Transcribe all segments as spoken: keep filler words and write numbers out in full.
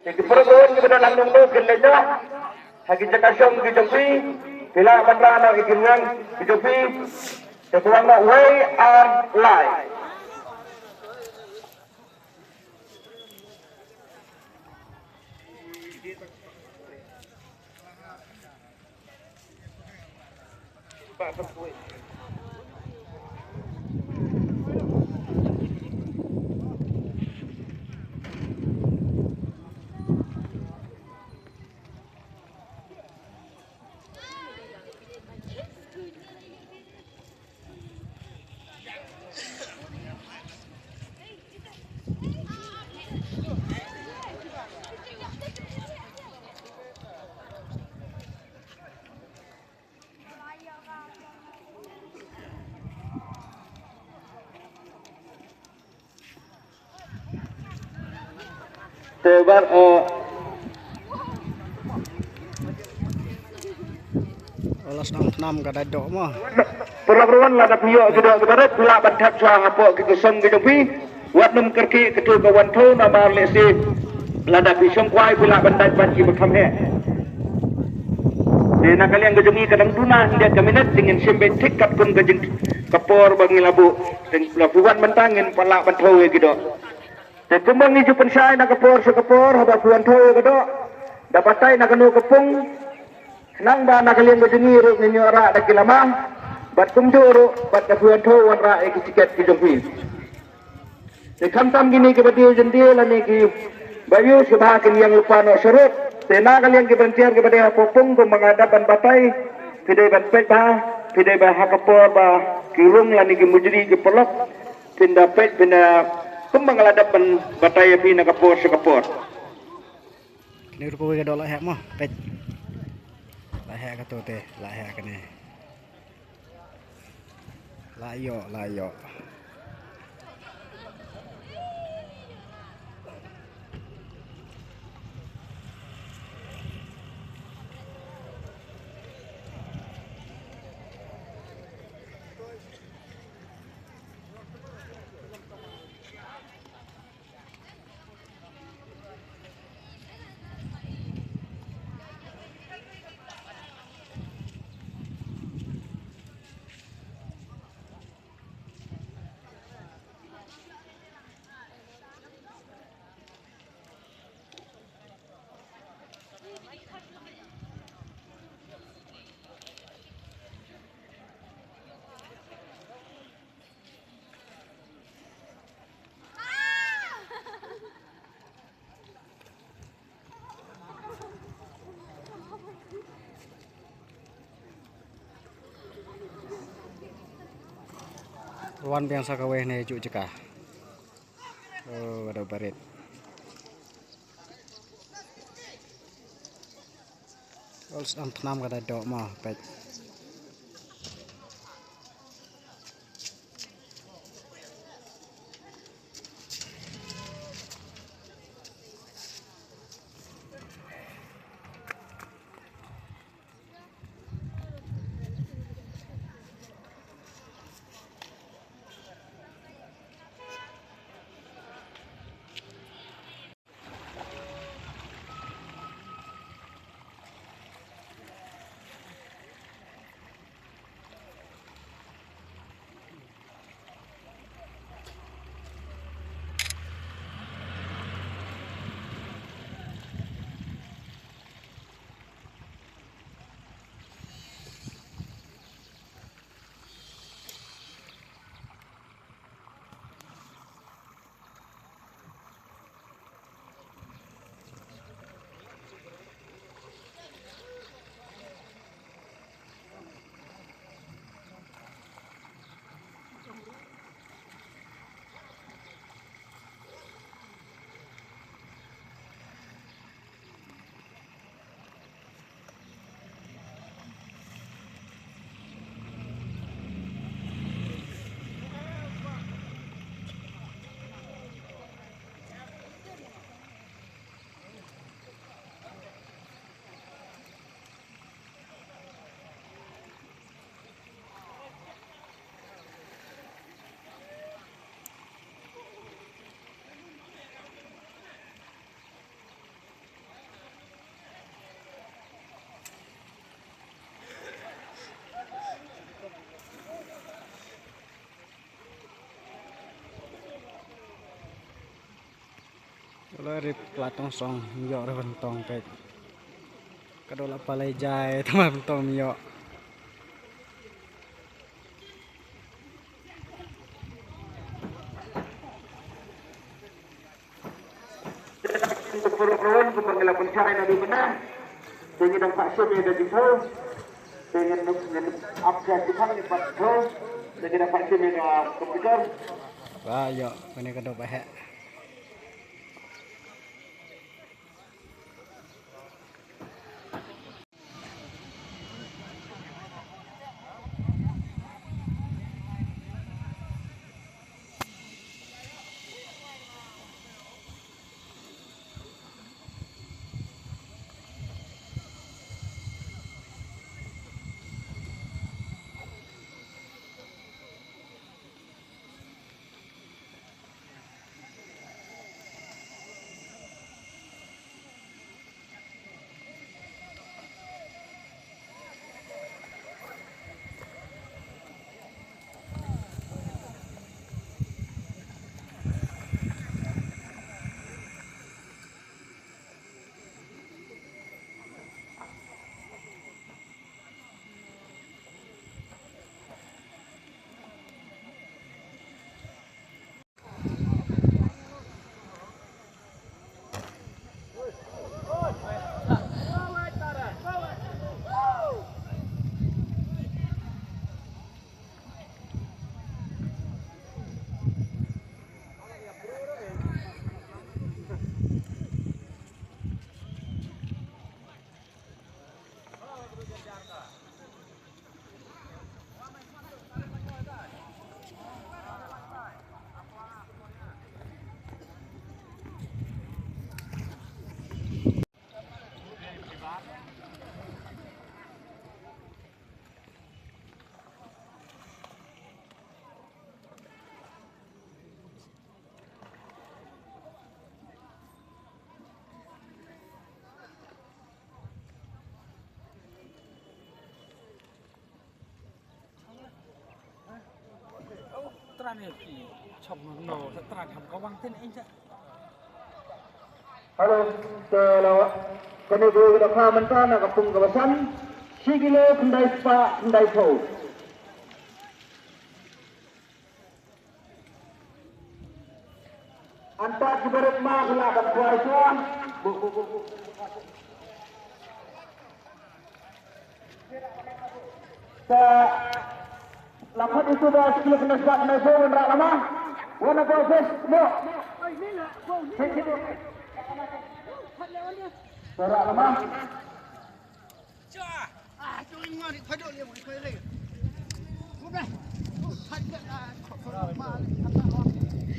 Te ki para bangeit kiba don hangne kin leit noh ha ki jaka shong ki jong phi, phi lah ban rah noh ïa ki rwang ki jong phi. Te kawang noh wei ar lai. Te bar, eh, Ola sdang tnam ka dait doh mo. Paralok ruh wan, lada phi ïoh ki doh kiba rit, phi lah ban thep shuwa hapoh ki kosong ki jong phi. Wat nym kyrkieh katu ka wan thew, namar lehse lada phi shong kwai phi lah ban dait bad kiba kham heh. Te na ka liang ka jong ngi ka dang duna hynrei ka minit, te ngin shim beit thik katkum ka jing ka por ba ngi la buh. Te la phi wan mynta ngin pat lah ban thew ïa ki doh. Te kumba ngi ju pynshai na ka por sha ka por, haba phi wan thew ïa ka doh, da batai na kano ka pung, khnang ba na ka liang ka jong ngi ruh ngin ïoh rah da ki lama, bad kumjuh ruh bad da phi wan thew wan rah ïa ki tiket ki jong phi. Te khamtam kine kiba die jyndie lane kiba ïoh shuh ba kin ïeng lypa noh sharud. Te na ka liang ki volunteer kiba dei hapoh pung, kumba nga dap ban batai, phi dei ban peit bha, phi dei ba ha ka por ba ki rung lane ki mujri ki paralok phin da peit, phin da, kumba nga la dap ban batai ïa phi na ka por sha ka por. Kine ruh kawei ka doh la heh mo, peit. La heh kato te, la heh kane. La ïoh, la ïoh. Wan biang sa kawei ne ju jaka. Oh, ka doh barit. Ol sdang tnam ka dait doh mo, peit. Rip la tong song, ïoh re ban tong peit. Ka dei la palai jai, tang ban tong ïoh. Puro puro, kita ngelak pencari nadi benar. Jadi dah vaksin ya dah jumpa. Dengan dengan apa kita ni pat tu. Jadi dah vaksin ya dah komputer. Wah, ïoh, kane ka dei ba heh. Tran ne ki chong no, tran ham ka wang tin inja. Hello, te lawa. Kane ko da ka mynta na ka pung ka basan. Shi kilo khyndai spah khyndai phew. Anta ki barit ma ki la ban kuai shuwa. Sa la phat itu ba skill kena sbak kena so wan rak lama. Wan aku office mo. Rak lama.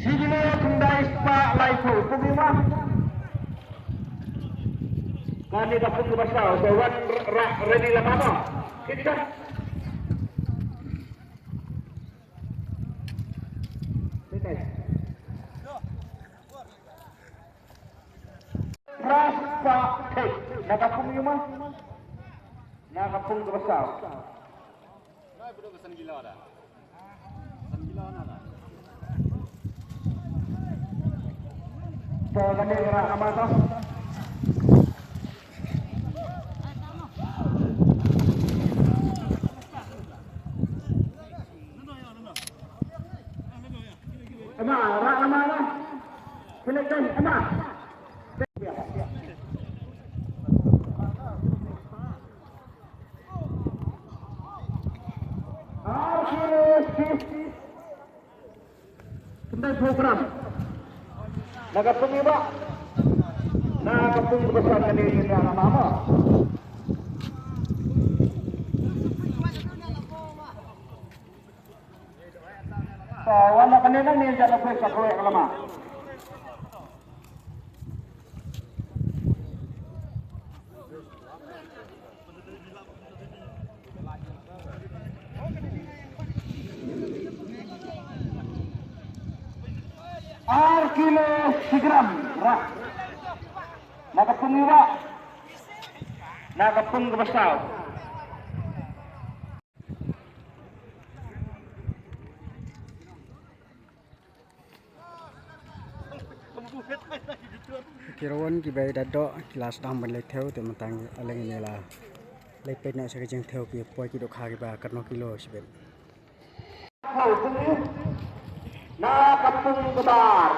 Shi kilo khyndai spah laiphew, pung ïa ma. Kane ka pung ba saw, so wan ra-, ra-, ready lama ma. Kita. Kita. Pras pa thik. Na ka pung ïa ma. Na ka pung ka ba saw. To kane ka ra ama to. Ama, ra ama na. Sila kan ama. Ar kilo khyndai phew gram. Na ka pung ïa ba. Na ka pung ba san kane ni na mama. Sa wan na kane na ni ja na pung ka pung ka lama. Ar kilo shi gram ra. Na ka pung ïa ba. Na ka pung ka ba saw. Ki Rawan kiba ïadei doh ki la sdang ban leit thew, te mynta ale ngin ïa la leit peit noh sha ka jingthew ki poi ki dohkha kiba katno kilo shibit. Na ka pung kaba ar.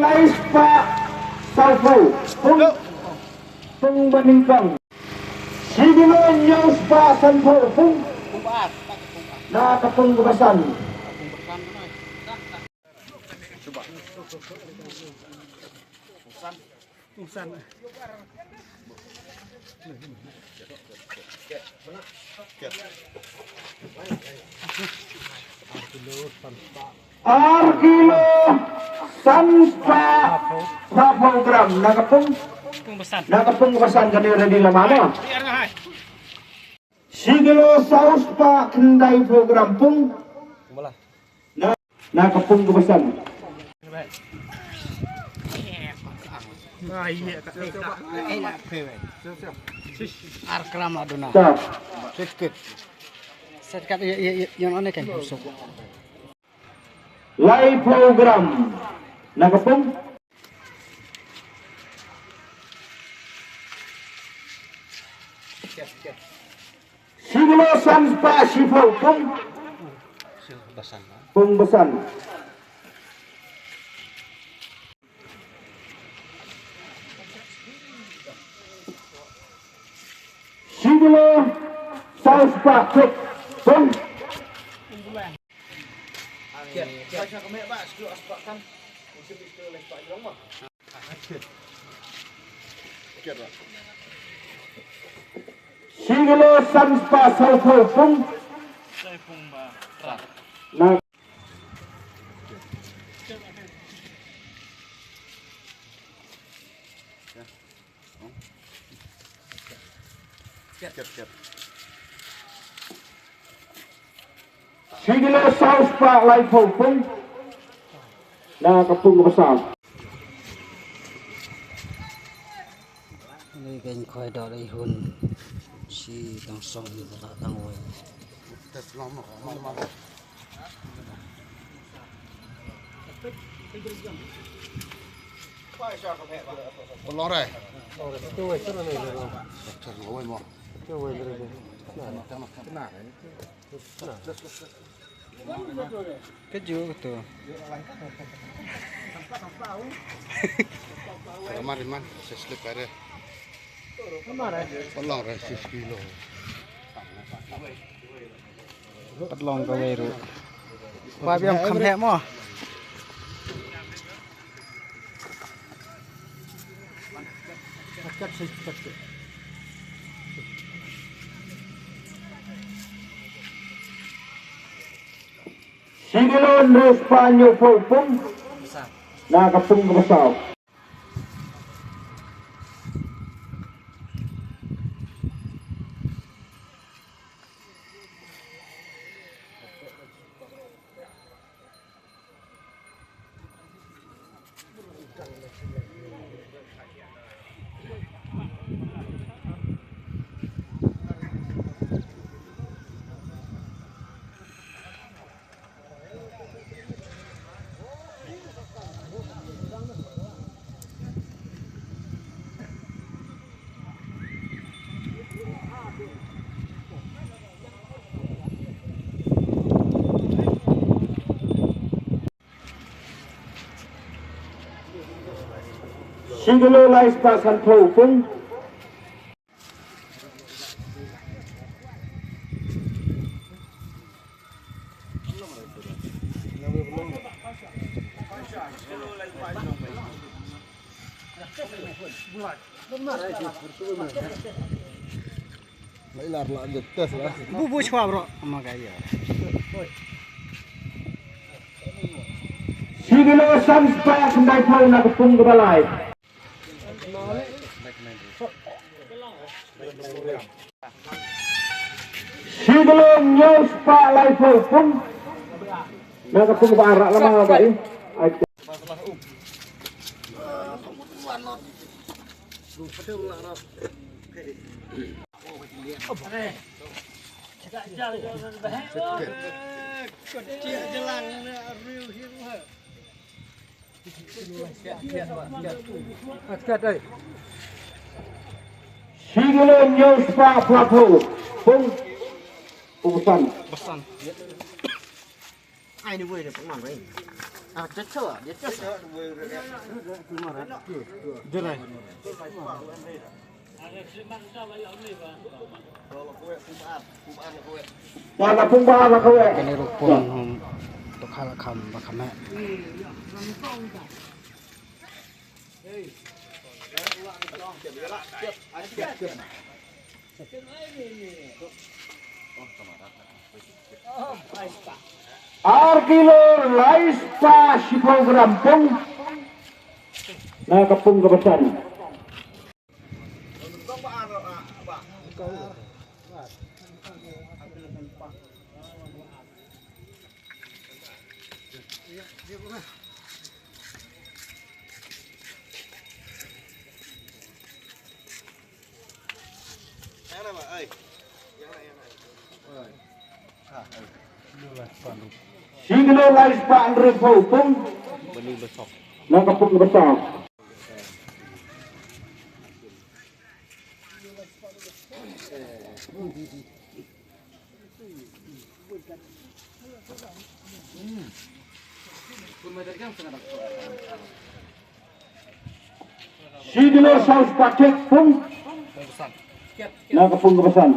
Lai spah sawphew pung. Pung ba nyngkong. Shi kilo hynñiew spah sanphew pung. Na ka pung kaba san. Ar kilo san spah phra phew gram na ka pung. Pung ba san. Na ka pung ba san kane ready lama mo. Shi kilo saw spah khyndai phew gram pung. Na, na ka pung kaba san. Ar gram la duna. Ta. Set kat, ya, ya, ya, yang aneh kan. Lai phew gram. Na ka pung. Shi kilo san spah shiphew pung. Pung ba san. Shi kilo saw spah khyndai pung. Shi kilo san spah sawphew pung. Na. Shi kilo saw spah laiphew pung. Na ka pung kaba saw. Ni kan khoi dor i hun. Shi tang song ni ta tang wei. Long re. Long re. Long re mo. Ka ju ka tu. Ka mar iman, sa slip ka re. Pat long re, sis kilo. Pat long ka wei ruh. Ba biang kham heh mo. Shi kilo hynriew spah hynñiewphew pung. Na ka pung kaba saw. Shi kilo lai spah sanphew pung. Lai lar la de test la. Bu bu chwa bro. Ma ka ya. Shi kilo san spah khyndai phew na ka pung kaba lai. Shi kilo hynñiew spah laiphew pung. Na ka pung ba ar la ma ba i. Ai. Shi kilo hynñiew spah phra phew. Pung. Pung san. Ai ni wei de pung mang wei. Ah, cocok, dia cocok. Jerai. Wala pung ba la kawei. Kane ruh pung hom to khala kham ba kham eh. Ar kilo lai spah shiphew gram pung. Na ka pung kaba san. Shi kilo lai spah hynriewphew pung. Na ka pung kaba san. Shi kilo saw spah kiat pung. Na ka pung kaba san.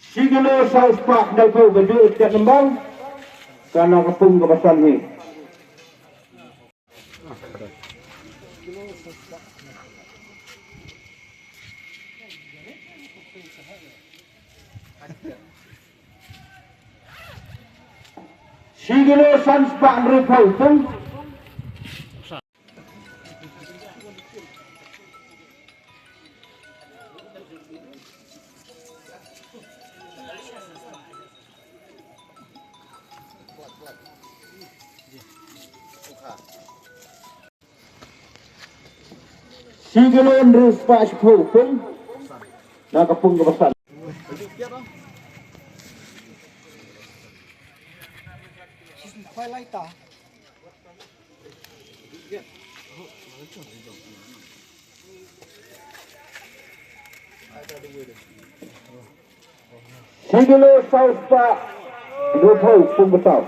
Shi kilo saw spah khyndai phew ba ju ïa ka nambang. Ka na ka pung kaba san hi. Shi kilo san spah hynriewphew pung. Shi kilo hynriew spah shiphew pung. Na ka pung kaba san. Shi kilo saw spah hynriewphew pung ba saw.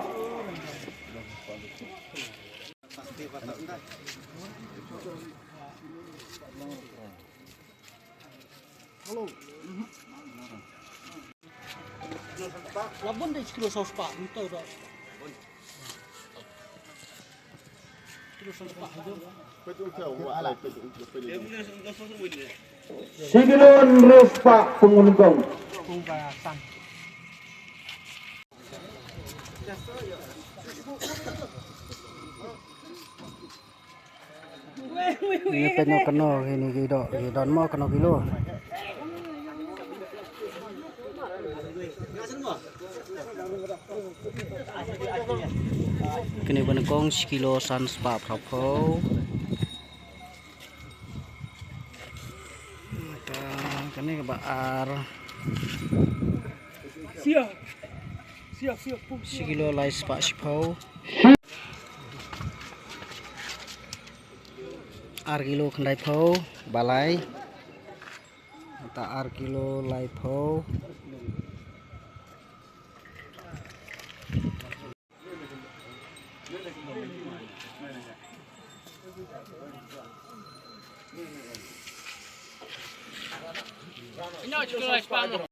La bun de shi kilo saw spah, nto da. Kilo saw spah. Shi kilo hynriew spah pung nyngkong. Pung ba san. Ngi peit noh kano kine ki doh, ki don mo kano kilo. Kine ba nyngkong shi kilo san spah phra phew. Ka, kane kaba ar. Shi kilo lai spah shiphew. Ar kilo khyndaiphew, ba lai. Ta ar kilo laiphew.